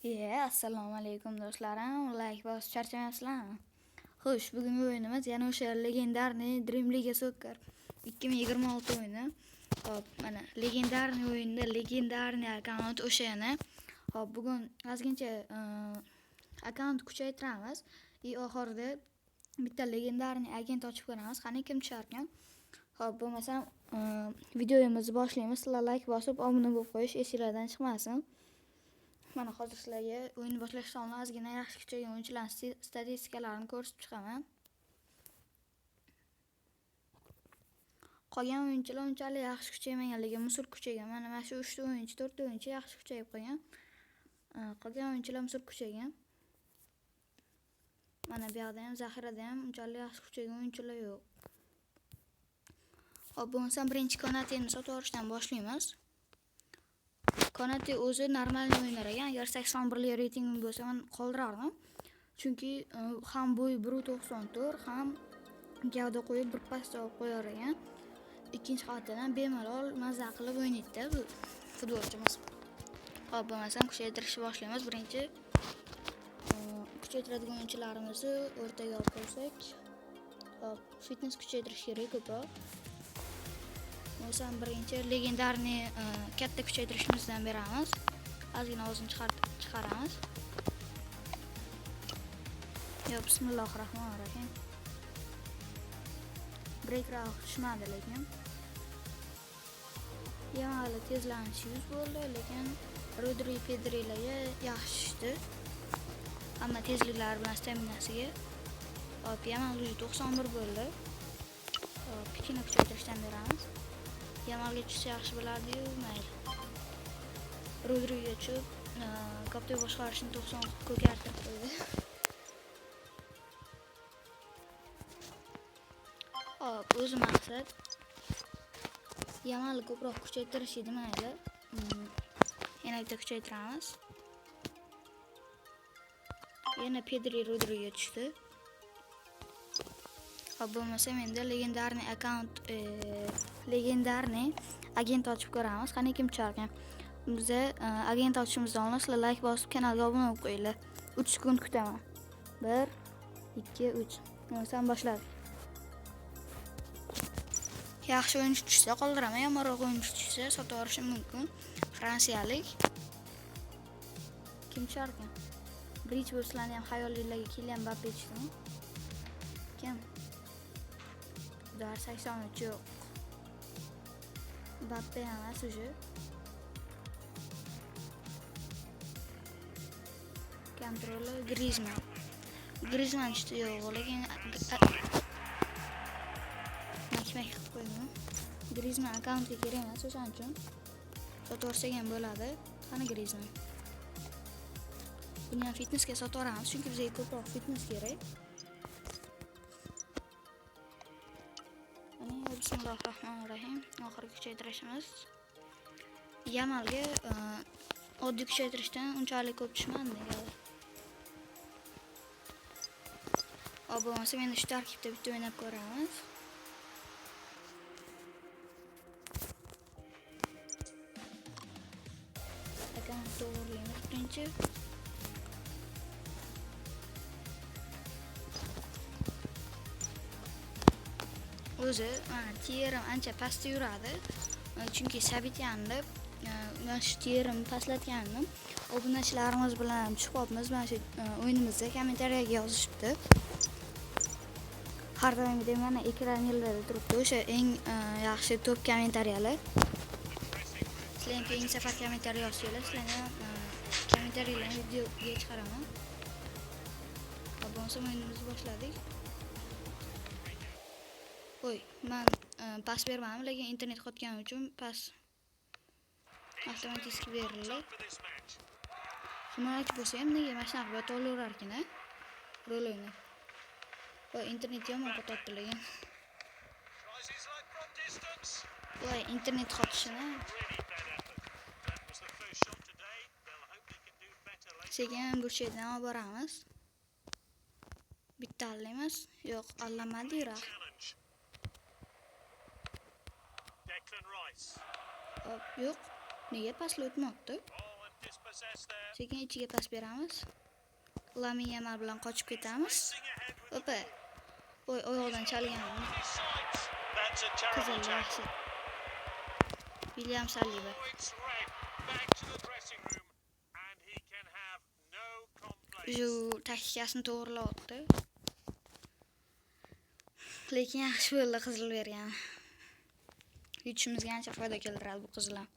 Assalomu alaykum do'stlarim. Like bosib charchamayapsizlarmi? Xo'sh, bugungi o'yinimiz yana o'sha легендарный Dream League Soccer 2026 o'yini. Xo'p, mana легендарный o'yinda легендарный akkaunt o'sha yana. Xo'p, bugun ozgincha akkaunt kuchaytiramiz. И oxirida bitta легендарный agent ochib ko'ramiz. Qani kim tusharkan? Xo'p, bo'lmasam videomizni boshlaymiz. Sizlar like bosib, obuna bo'lib qo'yish esinglardan chiqmasin. Mana hozir sizlarga o'yinni boshlashdan oldin ozgina yaxshi kuchaygan o'yinchilarning statistikalarini ko'rsatib chiqaman. Qolgan o'yinchilar unchalik yaxshi kuchaymagan, lekin musur kuchaygan. Mana shu 3 ta o'yinchi, 4 ta o'yinchi yaxshi kuchayib qolgan. Qolgan o'yinchilar musur kuchaygan. Mana bu yoqda ham, zaxirada ham unchalik yaxshi kuchaygan o'yinchilar yo'q. Xo'p, bo'lmasam birinchi Konateni sotib olishdan boshlaymiz. Konate o'zi normal o'ynar ekan. Agar 81lik reytingim bo'lsa, men qoldirardim. Chunki ham bo'yi 1.94, ham gavda qo'yib bir pasda olib qo'yar ekan. Ikkinchi xatdan bemalol mazza qilib o'ynaydi bu futbolchimiz. Xo'p, bo'lmasam kuchaytirishni boshlaymiz. Birinchi kuchaytiradigan o'yinchilarimizni o'rtaga olib qo'ysak, xo'p, fitness kuchaytirish kerak ko'proq. Bo'lmasam birinchi legendarniy katta kuchaytirishimizdan beramiz. Ozgina o'zini chiqaramiz. Yo, bismillahirrohmanirrohim. Breakroq tushmadi lekin. Yamal tezlanishi 100 bo'ldi, lekin Rodri Pedrilarga yaxshi tushdi. Hamma tezliklari bilan staminasiga. Hop, Yamal уже 91 bo'ldi. Hop, kichkina kuchaytirishdan beramiz. Yamalga tushsa yaxshi bo'lardi-yu, mayli. Rodriga tushib, koptok boshqarishni 90 ko'kartirib qo'ydi. Hop, o'zi maqsad Yamalni ko'proq kuchaytirish edi, mayli. Yana bitta kuchaytiramiz. Yana Pedri Rodriga tushdi. Hop, bo'lmasam endi legendarniy akkaunt, legendarniy agent ochib ko'ramiz. Qani kim tusharkan? Biza agent ochishimizdan oldin sizlar like bosib kanalga obuna bo'lib qo'yinglar. 3 sekund kutaman. 1 2 3. Bo'lmasam boshladik. Yaxshi o'yinchi tushsa qoldiraman, yomonroq o'yinchi tushsa sotib yuborishim mumkin. Fransiyalik. Kim tusharkan? Birinchi bo'lib sizlarni ham xayolingizlarga Kylian Mbappe tushdimi? Kim? Ular 83 yo'q. Mbappe emas уже. Kontroli Griezmann. Griezmann tushdi yo'q, lekin makmak qilib qo'ydim. Griezmann akkauntga kerak emas, o'shaning uchun sotib yuborsak ham bo'ladi. Qani Griezmann? Buni ham fitnessga sotib yuboramiz, chunki bizga ko'proq fitness kerak. Bismillahirrohmanirrohim. Oxirgi kuchaytirishimiz. Yamalga oddiy kuchaytirishdan unchalik ko'p tushmadi. Hop, bo'lmasa endi shu tarkibda bitta o'ynab ko'ramiz. Akkaunt to'g'rilaymiz birinchi. O'zi mana tierim ancha pastda yuradi. Chunki Sabityanni mana shu tierimni pastlatgandim. Obunachilarimiz bilan tushib qolibmiz mana shu o'yinimizda kommentariyaga yozishibdi. Har doimgidek mana ekranlarda turibdi o'sha eng yaxshi top kommentariyalar. Sizlar ham keyingi safar kommentariya yozsanglar, sizlarni ham kommentariyalarni videoga chiqaraman. Hop, bo'lmasa o'yinimizni boshladik. Oy, men pas bermadim, lekin internet qotgani uchun pas avtomatik berildi. Himoyachi bo'lsa ham nega mana shunaqa qilib yotaveraver ekan-a? Rol o'ynab. Voy, internet yomon qotyapti lekin. Voy, internet qotishini. Sekin burchakdan olib boramiz. Bitta allaymiz. Yo'q, allamadi yurak. Hop, yo'q. Nega pasla o'tmoqdi? Sekin ichiga pas beramiz. Lamin Yamal bilan qochib ketamiz. Opa. Oy, oyoqdan chalganmi? Qizil yaxshi. William Saliba. Shu taktikasini to'g'rilayapti. Lekin yaxshi bo'ldi qizil bergan. Yutishimizga ancha foyda keltiradi bu qizil ham.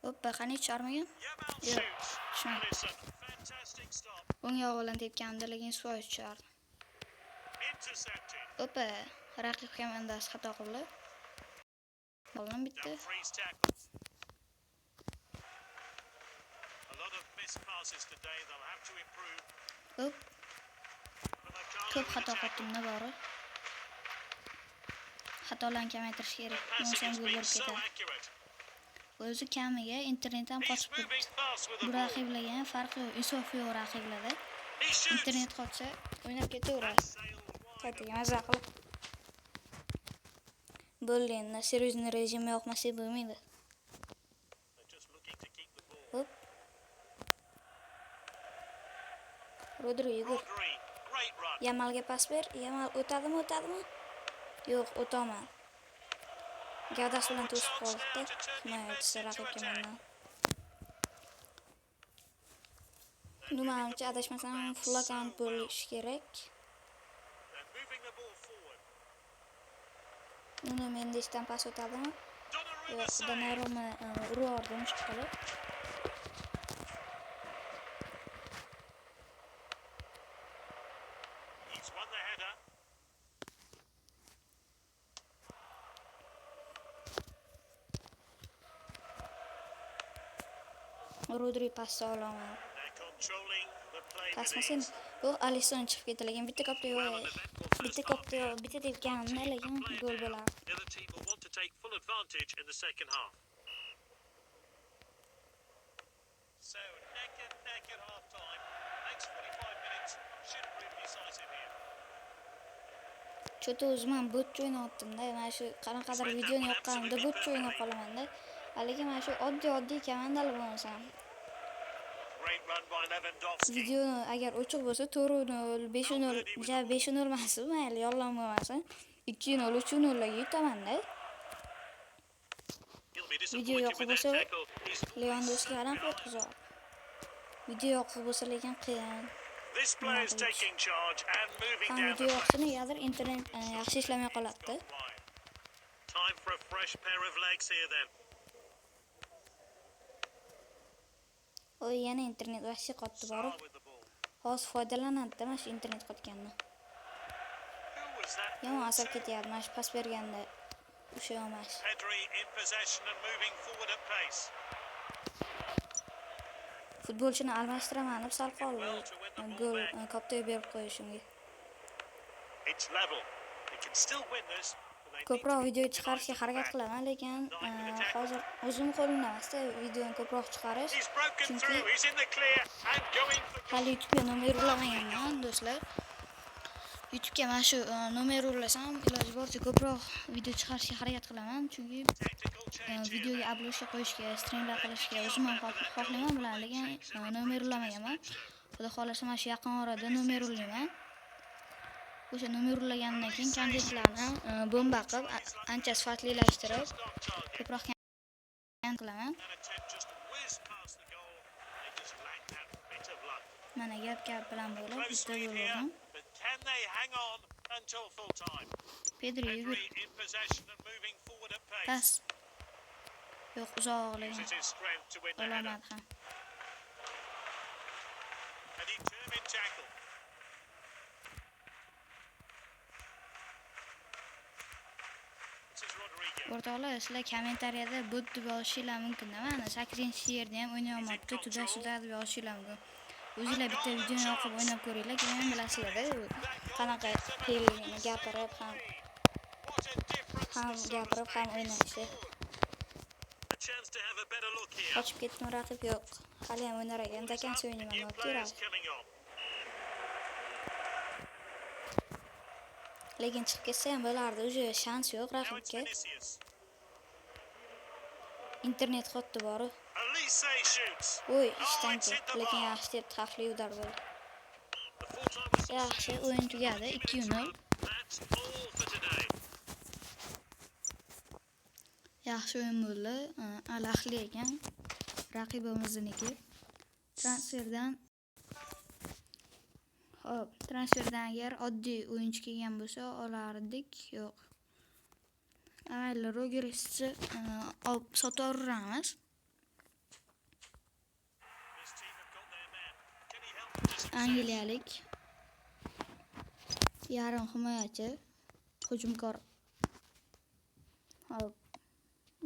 Hoppa, qani tusharmikan? Yo'q, tushmadi. O'ng oyog'i bilan tepganimda, lekin 100% tushardi. Hoppa, raqib komandasi xato qildi. Goldan bitta. Hop. Ko'p xato qildim bori. Xatolarni kamaytirish kerak. Bo'lmasam gol bo'lib ketadi. O'zi kamiga internet ham qochib turibdi. Bu raqiblarga ham farqi yo'q, insof yo'q raqiblarda. Internet qotsa o'ynab ketaveradi. Qaytaga maza qilib. Bo'ldi endi, серьезный rejim yoqmasa bo'lmaydi. Hop. Rodri yugur. Yamalga pas ber. Yamal o'tadimi, o'tadimi? Yo'q, o'tolmadi. Gavdasi bilan to'sib qoldi. Himoyachisi raqib tomondan. Manimcha adashmasam full account bo'lishi kerak. Uni Mendesdan pas o'tadimi? Yo'q, Donnarumma urib yubordi mushuk qilib. Rodri pasni ololmadi. Pasmasin. Yo'q, Alisson chiqib ketdi, lekin bitta kopda yo'q. Bitta kopda yo'q, bitta tepganimda lekin gol bo'lardi. Cho'ta o'zim ham botcha o'ynayaptim-da. Mana shu qanaqadir videoni yoqqanimda botcha o'ynab qolaman-da. Lekin mana shu oddiy komandalar bo'lmasam. Videoni agar o'chiq bo'lsa 4-0, 5-0, ja 5-0 emas, mayli, yolg'on bo'lmasin. 2-0, 3-0 larga yutaman-da. Video yoqiq bo'lsa Lewandowski qanaqa o'tkazadi? Video yoqiq bo'lsa lekin qiyin. Ham video yoqsa negadir internet yaxshi ishlamay qoladi. Oy, yana internet vahshiy qotdi borib. Hozir foydalanadi-da mana shu internet qotganini. Yomon asab ketyapti mana shu pas berganda. O'sha emas. Futbolchini almashtiraman deb sal qoldi. Gol koptoy berib qo'yishimga. Ko'proq video chiqarishga harakat qilaman, lekin hozir o'zim qo'limda emasda videoni ko'proq chiqarish. Chunki hali YouTube'ga nomer ulamaganman, do'stlar. YouTube'ga mana shu nomer ulasam, iloji boricha ko'proq video chiqarishga harakat qilaman, chunki videoga обложка qo'yishga, streamlar qilishga o'zim ham xohlayman bularni, lekin nomer ulamaganman. Xudo xolasa mana shu yaqin orada nomer ulayman. O'sha nomer ulagandan keyin kontentlarni bomba qilib, ancha sifatlilashtirib, ko'proq qilaman. Mana gap bilan bo'lib, bitta gol urdim. Pedri yugur. Pas. Yo'q, uzoq lekin. Ololmadi ham. O'rtoqlar, sizlar kommentariyada bot deb yozishinglar mumkin-da. Mana 8-yerda ham o'ynayapti, tuda-suda deb yozishinglar mumkin. O'zinglar bitta videoni yoqib o'ynab ko'ringlar, keyin bilasizlar-da qanaqa qiyinligini gapirib ham gapirib ham o'ynashi. Qochib ketdim, raqib yo'q. Hali ham o'ynar ekan, dakancha o'ynayman deb yuradi. Lekin chiqib ketsa ham bo'lardi, уже shans yo'q Now it's raqibga. Vinicius. Internet xotdi boru. Olise shoots. Voy, Oh, ishdan it's hit ketdi, the lekin bar. yaxshi tepdi, xavfli udar bo'ldi. The full-time whistle Yaxshi, sounds. o'yin tugadi, 90 minutes 2-0. run. That's all for today. Yaxshi o'yin bo'ldi. Al Ahli ekan raqibimizniki. Transferdan Xo'p, transferdan agar oddiy o'yinchi kelgan bo'lsa olardik. Yo'q. Mayli, Rogersni olib sotaveramiz. This team have got their man. Can he help them to success? Angliyalik yarim himoyachi, hujumkor. Hop.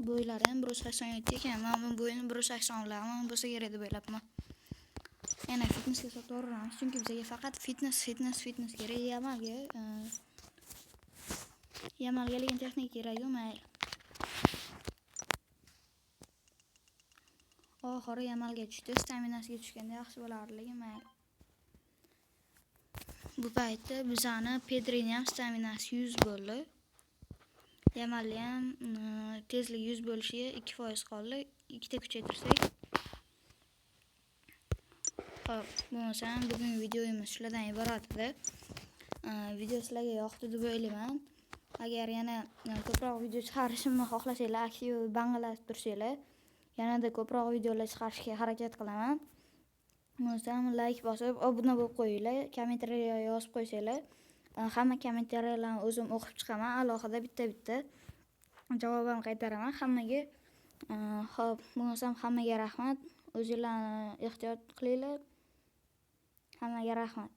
Bo'ylari ham 187 ekan. Men bu bo'yini 180larmi bo'lsa kerak deb o'ylabman. Yana fitnessga sotaveramiz, chunki bizga faqat fitness, fitness, fitness kerak. Yamalga lekin texnika kerak-ku, mayli. Oxiri Yamalga tushdi. Staminasiga tushganda yaxshi bo'lardi, lekin mayli. Bu paytda bizani Pedrining ham staminasi 100 bo'ldi. Yamalni ham tezligi 100 bo'lishiga 2% qoldi. Ikkita kuchaytirsak. Xo'p, bo'lmasam bugungi videomiz shulardan iborat edi. Video sizlarga yoqdi deb o'ylayman. Agar yana ko'proq video chiqarishimni xohlasanglar, aktiv banglatib tursanglar, yanada ko'proq videolar chiqarishga harakat qilaman. Bo'lmasam like bosib, obuna bo'lib qo'yinglar, kommentariya yozib qo'ysanglar, hamma kommentariyalarni o'zim o'qib chiqaman, alohida bitta-bitta javob ham qaytaraman hammaga. Xo'p, bo'lmasam hammaga rahmat. O'zinglarni ehtiyot qilinglar. Hammaga rahmat.